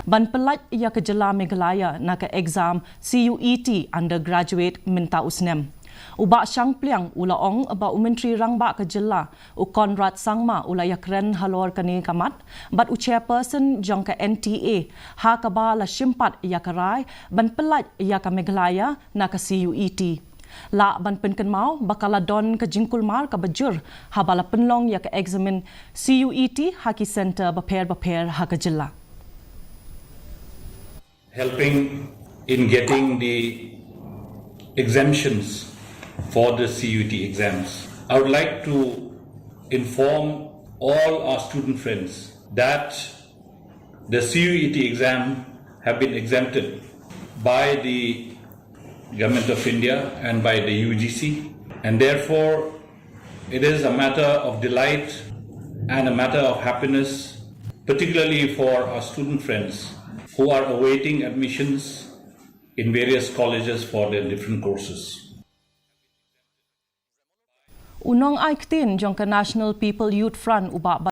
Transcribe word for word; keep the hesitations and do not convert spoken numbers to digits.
ban pyllait ïa ka jylla Meghalaya na ka exam C U E T undergraduate mynta u snem. U Bah Shangpliang u la ong ba u Myntri Rangbah ka jylla u Conrad Sangma u la ïakren halor kane ka mat bad u chairperson jong ka N T A ha kaba la shimpat ïa ka rai ban pyllait ïa ka Meghalaya na ka C U E T. Lah ban pynkynmaw ba ka la don ka jingkulmar kaba jur haba la pynlong ïa ka eksamin C U E T ha ki centre bapher bapher ha ka jylla. Helping in getting the exemptions for the C U E T exams. I would like to inform all our student friends that the C U E T exam have been exempted by the Government of India and by the U G C, and therefore it is a matter of delight and a matter of happiness, particularly for our student friends who are awaiting admissions in various colleges for their different courses. U nongai ktien jong ka National People Youth Front u Bah